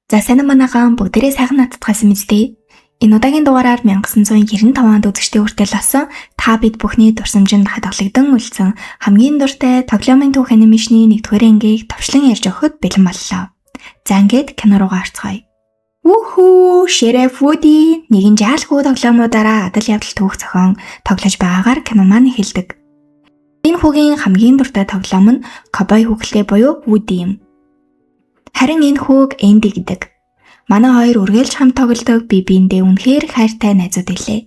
За сайн уу манайхан, бүгдээрээ сайхан надтгайсан мэт дээ. Энэ удаагийн дугаараар 1995 онд үзэгчдийн хүртэл олсон та бид бүхний дурсамжинд хадгалагдан үлдсэн хамгийн дуртай тоглоомын түүх анимашны нэгдүгээр ангийг товчлон ярьж өгөхөд бэлэн боллоо. За ингээд кино руугаа орцгоё. Үхүү, Sheriff Woody нэгэн жаалгүй тоглоомнуудаараа адал явдал түүх зохион тоглож байгаагаар кино маань эхэлдэг. Энэ хүүгийн хамгийн дуртай тоглоом нь Cowboy хүүхэлтэй буюу Woody юм. Харин энэ хүүг Энди гэдэг. Манай хоёр үргэлж хамт тоглодог, бие биендээ үнэхээр хайртай найзууд билээ.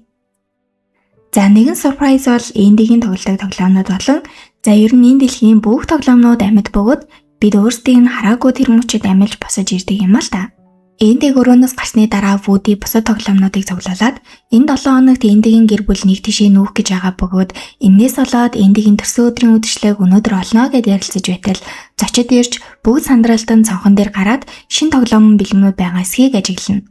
За нэгэн surprise бол Эндигийн тоглодог тоглоомнууд болон за ер нь энэ дэлхийн бүх тоглоомнууд амьд бөгөөд бид өөрсдийг нь хараагүй тэр мөчид амилж босож ирдэг юм ал та. Эндиг өрөөнөөс гарсны дараа Вуди бусад тоглоомнуудыг цуглуулад энэ 7 хоногт Эндигийн гэр бүл нэг тишээ нүүх гэж байгаа бөгөөд энээс болоод Эндигийн төрсөн өдрийн үдшилтээг өнөөдөр олно гэд ярилцаж байтал зочид ирж бүгд сандралтан цонхон дээр гараад шин тоглоом бэлгнүүд байгаа эсхийг ажиглана.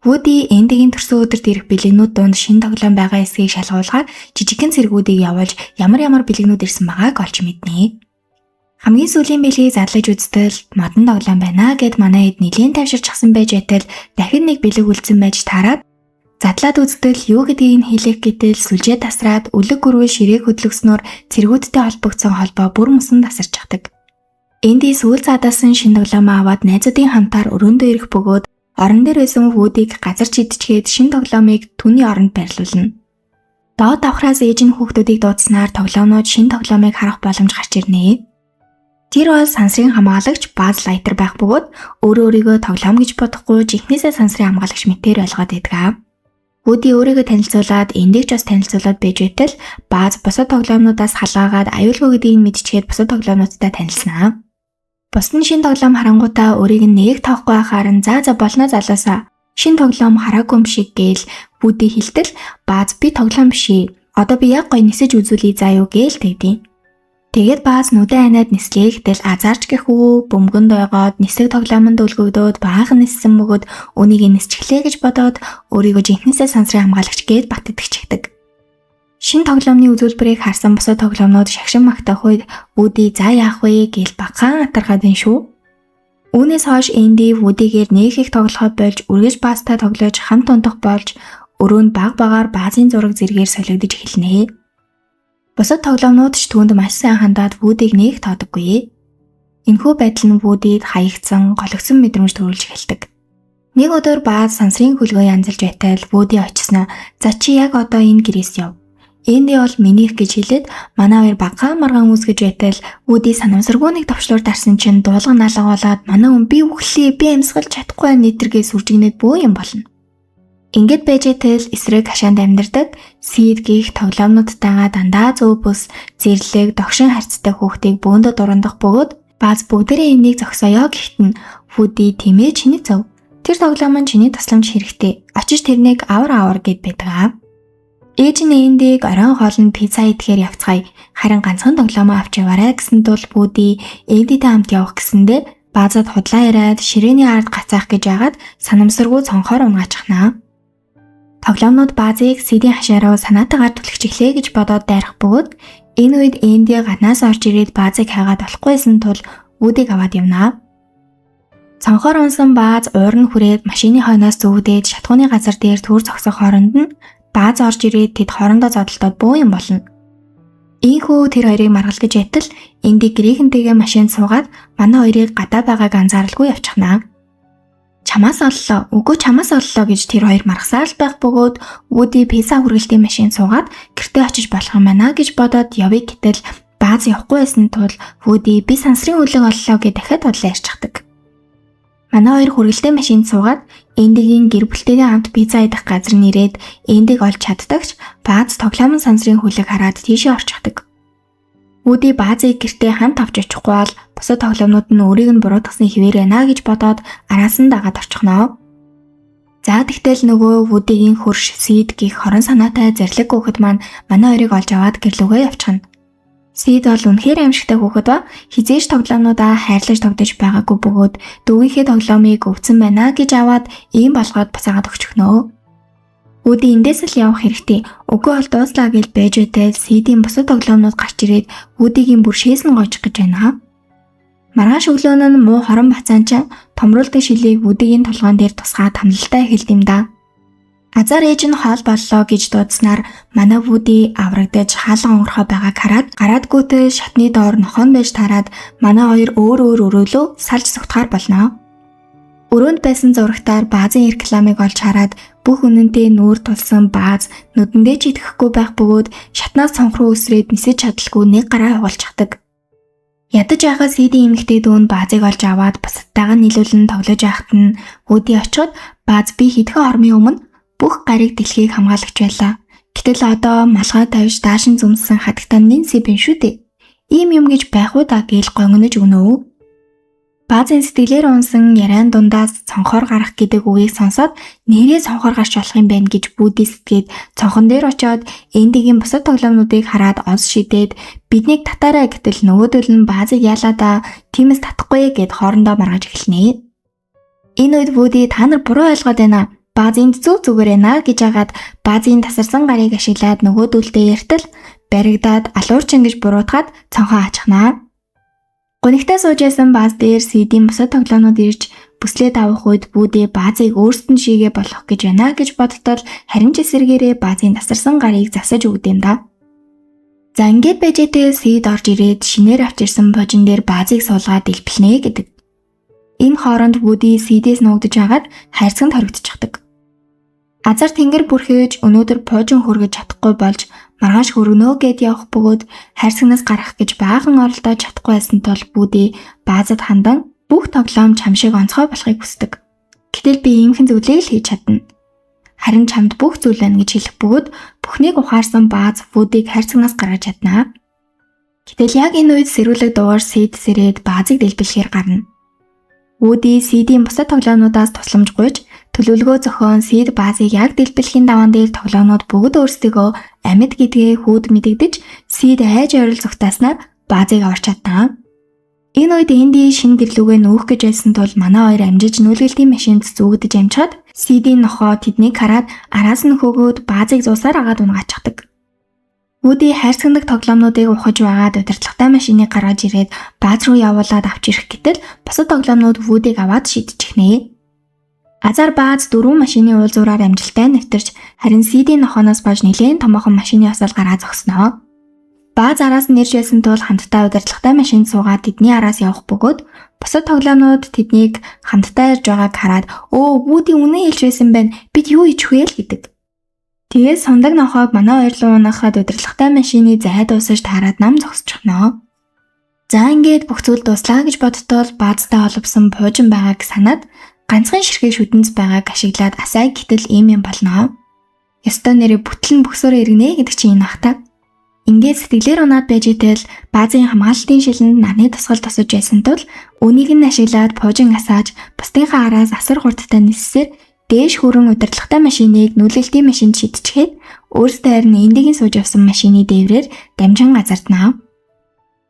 Вуди Эндигийн төрсөн өдөрт ирэх бэлгнүүд дунд шин тоглоом байгаа эсхийг шалгуулгаар жижигхэн цэргүүдийг явуулж ямар ямар бэлгнүүд ирсэн байгааг олж мэднэ. Хамгийн сүүлийн бэлгийг задлаж үзтэл модон тоглоом байна гэд манай хэд нэлийн тайвширчихсан байж байтал дахин нэг бэлэг үлдсэн байж таарад задлаад үзтэл юу гэдгийг нь хэлэх гэтэл сүлжээ тасраад үлэг гүрвэл ширээг хөдлөгснөөр цэргүүдтэй холбогдсон холбоо бүр мөсөн тасарчихдаг. Энди сүүл задаасан шин тоглоомоо аваад найзуудын хамтаар өрөөндөө ирэх бөгөөд орон дээр байсан Вүүдийг газар чидчгээд шин тоглоомыг түүний оронд байрлуулна. Доод давхраас ээж нь хүүхдүүдийг дуудсанаар тоглоомнууд шин тоглоомыг харах боломж гарч ирнэ. Тэр бол сансрын хамгаалагч Баз Лайтер байх бөгөөд өөрөө өөрийгөө тоглоом гэж бодохгүй жинхнээсээ сансрын хамгаалагч мэтээр ойлгоод байдаг. Вуди өөрийгөө танилцуулаад Эндийг ч бас танилцуулаад байж байтал Баз бусад тоглоомнуудаас халаагаад аюулгүй гэдгийг нь мэдчихэд бусад тоглоомнуудтай танилцсанаа. Бусад нь шин тоглоом харангуутаа өөрийг нь нэг тоохгүй байхаар нь за за болно залуусаа. Шин тоглоом хараагүй юм шиг гээл Вуди хэлтэл Баз би тоглоом биш ээ. Одоо би яг гоё нисэж үзүүлье заа юу гээл тэгдэв. Тэгээд Бааз нүдэн аниад нислээ гэтэл азарч гэхүү бөмбөгөнд ойгоод нисэг тоглоомонд үлгэгдөөд баахан ниссэн бөгөөд үнийг нисчихлээ гэж бодоод өөрийгөө жинхнээсээ сансрын хамгаалагч гээд бат итгэчихдэг. Шин тоглоомны үзүүлбэрийг харсан бусад тоглоомнууд шагшин магтах үед Вуди за яах вэ гээл багахан атархаад байна шүү. Үүнээс хойш Энди Вудигээр нэг их тоглохоо болж үргэлж Баазтай тоглож хамт унтах болж өрөөнд баг багаар Баазын зураг зэргээр солигдож эхэлнэ. Бусад тоглоомнууд ч түүнд маш сайн хандаад Вүүдийг нэг тоодоггүй. Энэхүү байдал нь Вүүдид хаягдсан, гологдсон мэдрэмж төрүүлж эхэлдэг. Нэг өдөр Бааз сансрын хөлгөө янзалж байтал Вүүди очисноо за чи яг одоо энэ гэрээс яв. Энди бол минийх гэж хэлээд манай хоёр багаан маргаан үүсгэж байтал Вүүди санамсаргүй нэг товчлуур дарсан чинь дуулга налга болоод манай хүн би үхлээ, би амьсгалж чадахгүй нэтэргээ сүржигнээд бөө юм болно. Ингээд байж тэл эсрэг хашаанд амьдардаг Сид гих тоглоомнуудтайгаа дандаа зөв бүс зэрлэг догшин харьцтай хүүхдийг бөөндө дурандах бөгөөд Бааз бүгдээрээ энийг зогсооё гэхэд нь Вуди тэмээ чиний зөв. Тэр тоглоом нь чиний тусламж хэрэгтэй. Очиж тэрнийг авар авар гэд байдаг. Ээж нь Эндиг оройн хоолнд пицца идэхээр явцгаая. Харин ганцхан тоглоомоо авч яваарай гэсэн тул Вуди Эндитэй хамт явах гэсэндээ Баазад худлаа яриад ширээний ард гацаах гэж яагаад санамсаргүй цонхоор унгаачихнаа. Тоглоомнууд Баазыг Сидийн хашаа руу санаатайгаар түлхчихлээ гэж бодоод дайрах бөгөөд энэ үед Энди гаднаас орж ирээд Баазыг хайгаад олохгүйсэн тул Вүүдийг аваад явнаа. Цонхоор унсан Бааз уур нь хүрээд машины хойноос зүгдээд шатхууны газар дээр төр зогсох хооронд нь Бааз орж ирээд тэд хоорондоо зодолдоод бөө юм болно. Ийхүү тэр хоёрыг маргалдаж байтал Энди гэрийнхэнтэйгээ машинд суугаад манай хоёрыг гадаа байгааг анзааралгүй явчихнаа. Чамаас оллоо, үгүй чамаас оллоо гэж тэр хоёр маргасаар л байх бөгөөд Вуди пицца хүргэлтийн машин суугаад гэртээ очиж болох юм байна гэж бодоод явъя гэтэл Бааз явахгүй байсан тул Вуди би сансрын үлэг оллоо гэж дахиад бодлоо ярьчихдаг. Манай хоёр хүргэлтийн машинд суугаад Эндигийн гэр бүлтэйгээ хамт пицца идэх газар нь ирээд Эндиг олж чаддагч Бааз тоглоомын сансрын хүлэг хараад тийшээ орчихдаг. Вуди Баазыг гэртээ хамт авч очихгүй бол бусад тоглоомнууд нь өөрийг нь буруутгасны хэвээр байна гэж бодоод араас нь дагаад орчихноо. За тэгтэл нөгөө Вудигийн хөрш Сид гих хорон санаатай зарлиг хүүхэд маань манай хоёрыг олж аваад гэрлүүгээ явчихна. Сид бол үнэхээр аимшигтай хүүхэд ба хизээж тоглоомнуудаа хайрлаж тогтож байгаагүй бөгөөд дүүгийнхээ тоглоомыг өвцөн байна гэж аваад ийм болгоод буцаагаад өгчихнөө. Вуди эндээс л явах хэрэгтэй. Үгүй бол дууслаа гэж байж байтал Сидийн бусад тоглоомнууд гарч ирээд Вудигийн бүр шээсэн гойчих гэж байна. Маргааш өглөө нь муу хорон бацаан чинь томруулдаг шилийг Вүдигийн толгоон дээр тусгаад хамлалтай эхэлд юм да. Азар ээж нь хоол боллоо гэж дуудснаар манай Вүди аврагдаж хаалга онгорхой байгааг хараад гараадгүйтэй шатны доор нохон байж тараад манай хоёр өөр өөр өрөөлөө салж зүгтгаар болно. Өрөөнд байсан зурагтаар баазын рекламыг олж хараад бүх үнэнтэй нүүр тулсан бааз нүдэндээ ч итгэхгүй байх бөгөөд шатнаас цонх руу өсрээд нисэж чадалгүй нэг гараа хугалчихдаг. Ядаж байхад Сидийн эмэгтэй дүү нь баазыг олж аваад бусадтайгаа нийлүүлэн тоглож байхад нь Вүди очиход бааз би хэдхэн хормын өмнө бүх гариг дэлхийг хамгаалагч байлаа. Гэтэл одоо малгай тавьж даашин зүмсэн хатагтаа Нинси бин шүү дээ. Ийм юм гэж байх уу да гээл гонгонож өгнө үү? Баазын сэтгэлээр унсан яриан дундаас цонхоор гарах гэдэг үгийг сонсоод нэрээ цонхоор гарч болох юм байна гэж Вүди сэтгээд цонхон дээр очиод Эндигийн бусад тоглоомнуудыг хараад онс шидээд биднийг татаарай гэтэл нөгөөдөл нь баазыг яалаа да тиймээс татахгүй гэд хоорондоо маргаж эхэлнэ. Энэ үед Вүди та нар буруу ойлгоод байна. Бааз энд зүг зүгээр байна гэж агаад баазын тасарсан гарыг ашиглаад нөгөөдөлтэй ярьтал баригдаад алуурчин гэж буруутгаад цонхоо ачхнаа. Гунигтай сууж байсан бааз дээр Сидийн бусад тоглоомнууд ирж бүслээ давах үед Вүди баазыг өөрсдөд нь шигээ болох гэж байна гэж бодтол харин ч эсэргээрээ баазын тасарсан гарыг засаж өгдөм юм да. За ингээд байж тээ Сид орж ирээд шинээр авч ирсэн божин дээр баазыг суулгаад дэлбэлнэ гэдэг. Энэ хооронд Вүди Сидээс нуугдаж агаад хайрцагт хоригдчихдаг. Азар тэнгэр бүрхэж өнөөдөр пуужин хөргөж чадахгүй болж маргааш хөргөнөө гэд явах бөгөөд хайрцагнаас гарах гэж баахан оролдож чадахгүй байсан тул Вүди баазад хандан бүх тоглоом чам шиг онцгой болохыг хүсдэг. Гэтэл би иймхэн зүйлийг л хийж чадна. Харин чамд бүх зүйл байна гэж хэлэх бөгөөд бүхнийг ухаарсан бааз Вүдийг хайрцагнаас гаргаж чаднаа. Гэтэл яг энэ үед сэрүүлэг дуугаар Сид сэрээд баазыг дэлбэлэхээр гарна. Вүди Сидийн бусад тоглоомнуудаас тусламж гуйж төлөвлөгөө зохион Сид баазыг яг дэлбэлэхийн даваан дээр тоглоомнууд бүгд өөрсдийгөө амьд гэдгээ хүүд мэдэгдэж Сид айж ойрол зүгтааснаар баазыг аварч чаднаа. Энэ үед Энди шинэ гэрлүүгээ нүүх гэж байсан тул манай хоёр амжиж нүүлгэлтийн машинд зүүгдэж амжихад Сидийн нохоо тэднийг хараад араас нь хөөгөөд баазыг зуусаар агаад унгаачихдаг. Вүди хайрцагнаг тоглоомнуудыг ухаж байгаад удирдлагатай машиныг гаргаж ирээд бааз руу явуулаад авч ирэх гэтэл бусад тоглоомнууд Вүдийг аваад шидчихнэ. Азар бааз дөрвөн машины уулзуураар амжилттай нэвтэрч харин Сидийн нохооноос болж нэлээн томоохон машины осол гараа зогсноо. Бааз араас нь ирж байсан тул хамтдаа удирдлагатай машинд суугаад тэдний араас явах бөгөөд бусад тоглоомнууд тэднийг хамтдаа ирж байгааг хараад өө Вүди үнэн хэлж байсан байна бид юу хийж вэ л гэдэг. Тэгээд сундаг нохойг манай хоёр руу унахад удирдлагатай машины зай дуусаж таарад нам зогсчихноо. За ингээд бүх зүйл дуслаа гэж бодтол баазтай холбосон пуужин байгааг санаад ганцхан ширхэг шүдэнц байгааг ашиглаад асаа гэтэл ийм юм болно. Ёстой нэрээ бүтлэн бөксөөрөө иргэнэ гэдэг чинь энэ бах та. Ингээд сэтгэлээр унаад байж итэл баазын хамгаалалтын шилэнд нарны тусгал тосож байсан тул үүнийг нь ашиглаад пуужин асааж бусдынхаа араас асар хурдтай ниссээр дээш хүрэн удирдлагатай машиныг нүүлгэлтийн машинд шидчихээд өөрсдөө харин Эндигийн сууж явсан машины дээврээр дамжин газарднаа.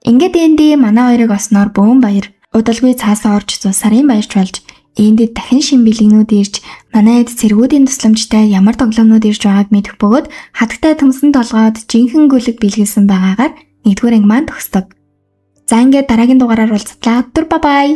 Ингээд Энди манай хоёрыг олсноор бөөн баяр, удалгүй цаасаа орж 100 сарын баярч болж Эндид дахин шин бэлгнүүд ирж манай эд цэргүүдийн тусламжтай ямар тоглоомнууд ирж байгааг мэдэх бөгөөд хатагтай төмсөн толгойд жинхэнэ гүлэг бэлгэлсэн байгаагаар нэгдүгээр анги маань төгсдөг. За ингээд дараагийн дугаараар уулзтлаа. Түр бай бай.